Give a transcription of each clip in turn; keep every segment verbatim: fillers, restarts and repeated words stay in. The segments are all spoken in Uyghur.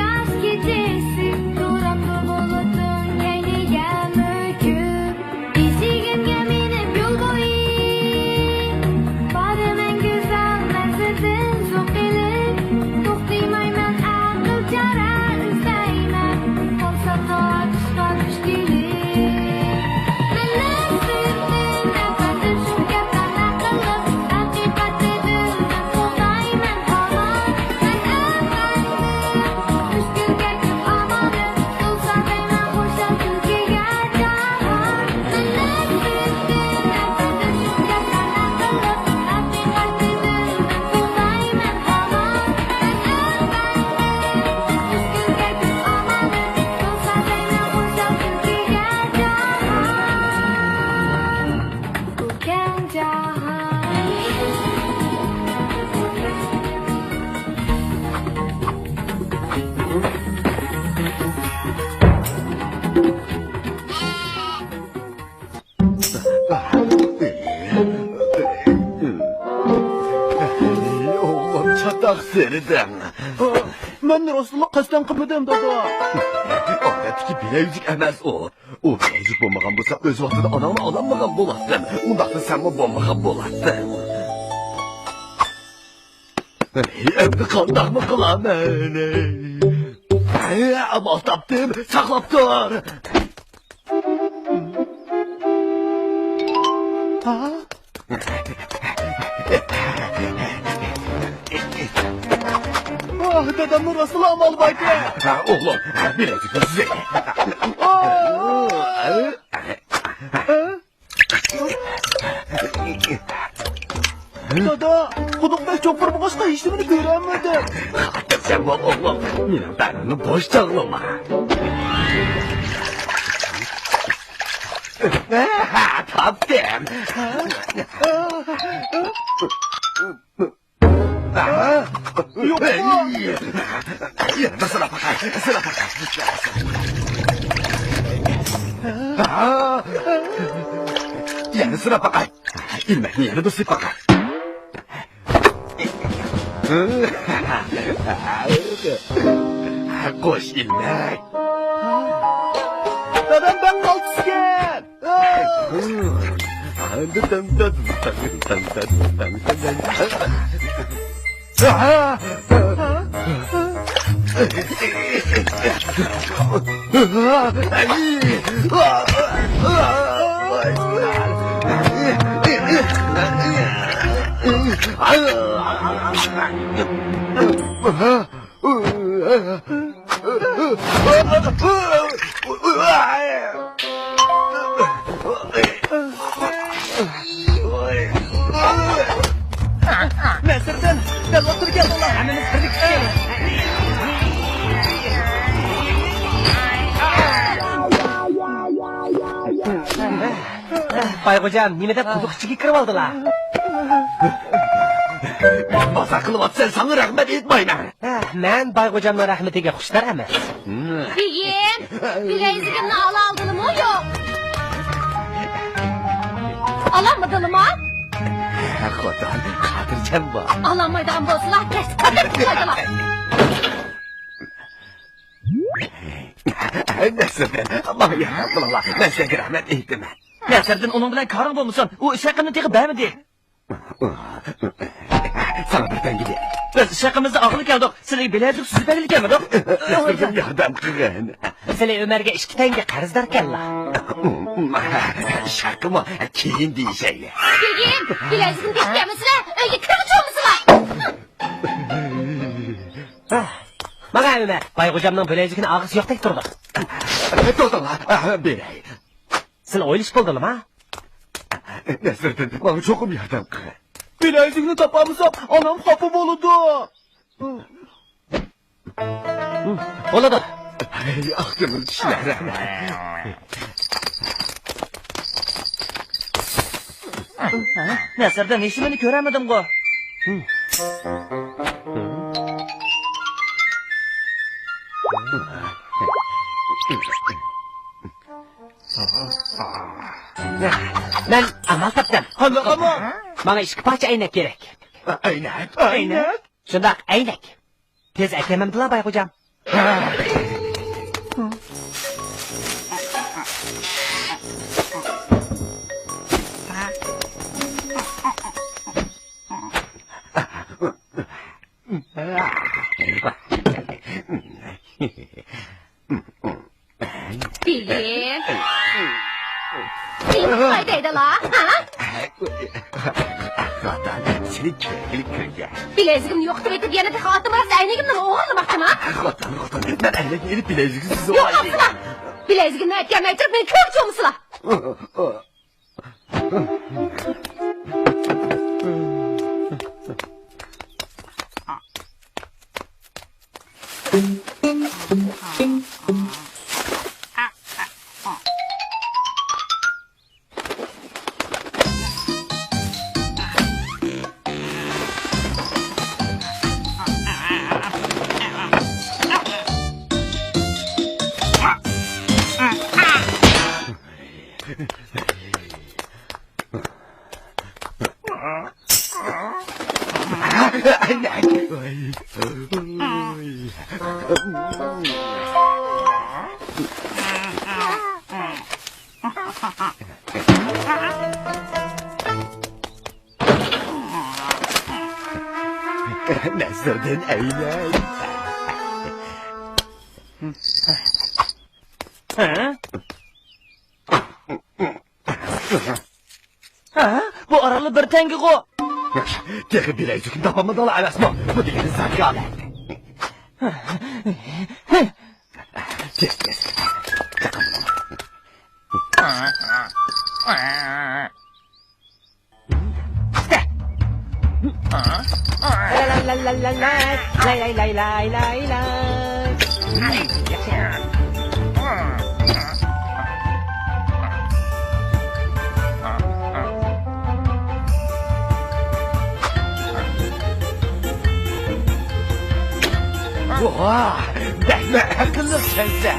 ياز كېچىسى تۇرامدۇ بۇلۇتۇڭ كەينىگە مۆكۈپ، ئېشىكىمگە مېنىپ يول بويى. بارىمەن گۈزەل مەنزىلدىن زوق ئېلىپ، توختىمايمەن ئەقىل چارە ئىزدەيمەن، قالساممۇ ئاتۇشقا دۇچ كېلىپ. مەن نەسرىدىن ئەپەندىم شۇ گەپلەرنى قىلىپ، ھەقىقەتنى دىلدىن قوغدايمەن ھامان. ئوغلۇم، چاتاق سېرىدىڭ. مەن راستلا قەستەن قىلمىدىم، دادا. ئادەتتىكى بىلەيزۈك ئەمەس ئۇ. ئۇ بىلەيزۈك بولمىغان بولسا، ئۆز ۋاقتىدا ئاناڭنى ئالالمىغان بولاتتىڭ. ئۇنداقتا سەنمۇ بولمىغان بولاتتىڭ. ئەمدى قانداقمۇ قىلامەن؟ ئامال تاپتىم، ساقلاپ تۇر. ئاھ، دادامنىڭ راستلا ئامال باركەن. ھە، ئوغلۇم، بىلەيزۈكنى سۈزەي. دادا، قۇدۇق بەك چوڭقۇر بولغاچقا، ھېچنېمىنى كۆرەلمىدىم. خاتىرجەم بول، ئوغلۇم. مېنىڭ دەريانى بوش چاغلىما. تاپتىم. يوق. يەنە سىناپ باقاي، سىناپ باقاي. يەنە سىناپ باقاي. ئىلمەكنى يەنە بىر سىناپ باقاي. قوش ئىلمەك. دادام بەك قالتىسكەن. نەسىردىن، دەل ۋاقتىدا كەلدىڭلار. ھەممىمىز بىرلىكتە. بايغوجام، نېمە دەپ قۇدۇق ئىچىگە كىرىۋالدىلا؟ مازاق قىلىۋاتىسەن، ساڭا رەھمەت ئېيتمايمەن. ھە، مەن بايغوجامنىڭ رەھمىتىگە خۇشتار ئەمەس. بېگىم، بىلەيزۈكۈمنى ئالالدىلىمۇ يوق؟ ئالالمىدىلىما؟ خۇدام، خاتىرجەم بول. ئالالمايدىغان بولسىلا، كەسىپ قاتتىق قىلايدىلا. نەسىردىن، ئاللا ياردەم قىلىڭلار. مەن سىلەرگە رەھمەت ئېيتىمەن. نەسىردىن، ئۇنىڭ بىلەن كارىڭ بولمىسۇن. ئۇ ئىش ھەققىنى تېخى بەرمىدى. ساڭا بىر تەڭگە بېرەي. بىز ئىش ھەققىمىزنى ئالغىلى كەلدۇق. سىلەرگە بىلەزۈك سۈزۈپ بەرگىلى كەلمىدۇق. نەسىردىن، ياردەم قىلغىن. سىلەر ئۆمەرگە ئىككى تەڭگە قەرزداركەنلا. ئىش ھەققىمۇ كېيىن دېيىشەيلى. بېگىم، بىلەزۈكنى بېشىپ كەلمىسىلە، ئۆيگە كىرگۈچى بولمىسىلا. ماڭا ئۆمەر، بايغوجامنىڭ بىلەزۈكىنى ئالغۇسى يوقتەك تۇرىدۇ. توختاڭلار، بېرەي. سىلەر ئويلىشىپ بولدىلىما؟ نەسىردىن، ماڭا چوقۇم ياردەم قىل. بىلەزۈكنى تاپالمىساق، ئانام خاپا بولىدۇ. بولىدۇ. ھەي، ئاق كۆڭۈل كىشىلەر. نەسىردىن، ھېچنېمىنى كۆرەلمىدىمغۇ؟ مەن ئامال تاپتىم. قانداق ئامال؟ ماڭا ئىككى پارچە ئەينەك كېرەك. ئەينەك؟ ئەينەك؟ شۇنداق، ئەينەك. تېز ئەكەلمەمدىلا، بايغوجام؟ بىلى. سېنى خىتاي دەيدىلا، ھە؟ خوتۇن، سېنى كۆرگىلى كۆرگەن. بىلەزىكىمنى يوقىتىۋېتىپ، يەنە تېخى ئاتىمراس ئەينىكىمنىمۇ ئوغرىلىماقچىما؟ خوتۇن، خوتۇن، مەن ئەينەكنى ئېلىپ بىلەزىكنى سىزىۋالاي. يوقالسىلا! بىلەزىكىمنى ئەتكەنمەي تۇرۇپ مېنى كۆرگۈچى بولمىسىلا! نەسىردىن ئەيلەي. ھە؟ ھە؟ بۇ ئارانلا بىر تەڭگىغۇ. تېخى بىلەيزۈكنى تاپالمىدىڭلار ئەمەسمۇ؟ بۇ دېگەن زاكالەت. ۋاھ، بەكمۇ ئەقىللىقسەن سەن.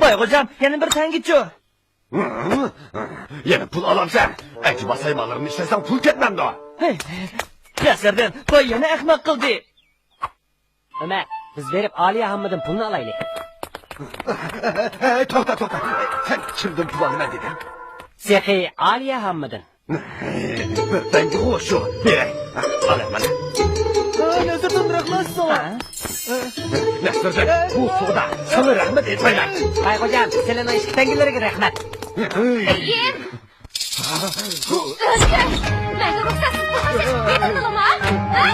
ۋاي خوجام، يەنە بىر تەڭگىچۇ. يەنە پۇل ئالامسەن؟ ئەجەبا سايمانلىرىمنى ئىشلەتسەڭ پۇل كەتمەمدۇ؟ ھەي، نەسىردىن، بۇ يەنە ئەخمەق قىلدى. ئۆمەر، بىز بېرىپ ئالىيە ھاممىدىن پۇلنى ئالايلى. توختا، توختا. سەن كىمدىن پۇل ئالىمەن دېدىڭ؟ سېخى ئالىيە ھاممىدىن. بىر تەڭگىغۇ شۇ، بېرەي. ئالىمەن. نەسىردىن، رەھمەت ساڭا. نەسىردىن، بۇ سودا ساڭا رەھمەت ئېيتمايمەن. ھاي خوجام، سىلىنىڭ ئىككى تەڭگىلىرىگە رەھمەت. ئۆزگە! مەنگە رۇخسەتسىز پۇل تاشلاش ھەققى بېرىلدىلىما؟ ھە؟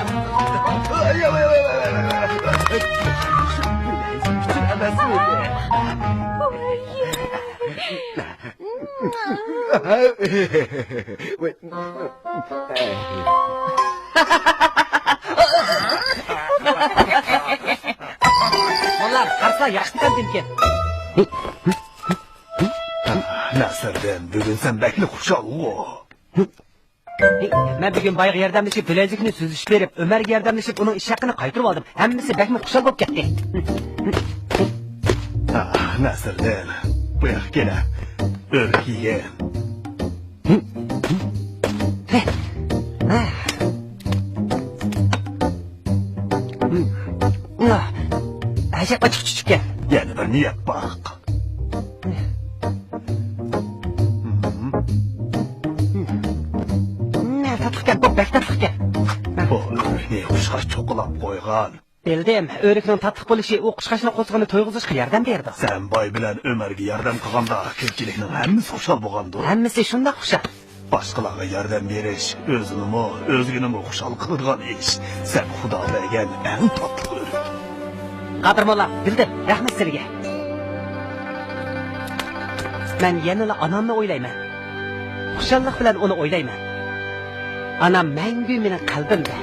موللا، قارىسا ياخشى دۇكاندىن ئىكەن. نەسىردىن، بۈگۈن سەن بەكلا خۇشالغۇ. ھېي، مەن بۈگۈن بايغا ياردەملىشىپ، بىلەزىكنى سۈزۈشۈپ بېرىپ، ئۆمەرگە ياردەملىشىپ، ئۇنىڭ ئىش ھەققىنى قايتۇرۇۋالدىم. ھەممىسى بەكمۇ خۇشال بولۇپ كەتتى. ئاھ، نەسىردىن، بۇ ياققا كېلە. ئۆرۈك يېگىن. ئەجەب ئاچچىق چۈچۈككەن. يەنە بىرنى يەپ باق. تاتلىقكەن، بۇ بەك تاتلىقكەن. بۇ ئۆرۈكنى قۇشقاچ چوقۇلاپ قويغان. بىلدىم، ئۆرۈكنىڭ تاتلىق بولۇشى ئۇ قۇشقاچنىڭ قورسىقىنى تويغۇزۇشقا ياردەم بېرىدۇ. سەن باي بىلەن ئۆمەرگە ياردەم قىلغاندا كۆپچىلىكنىڭ ھەممىسى خۇشال بولغاندۇ؟ ھەممىسى شۇنداق خۇشال. باشقىلارغا ياردەم بېرىش ئۆزىنىمۇ، ئۆزگىنىمۇ خۇشال قىلىدىغان ئىش. سەن خۇدا بەرگەن ئەڭ تاتلىق ئۆرۈك. قادىر مولا، بىلدىم، رەھمەت سىلىگە. مەن يەنىلا ئانامنى ئويلايمەن. خۇشاللىق بىلەن ئۇنى ئويلايمەن. ئانام مەڭگۈ مېنىڭ قەلبىمدە.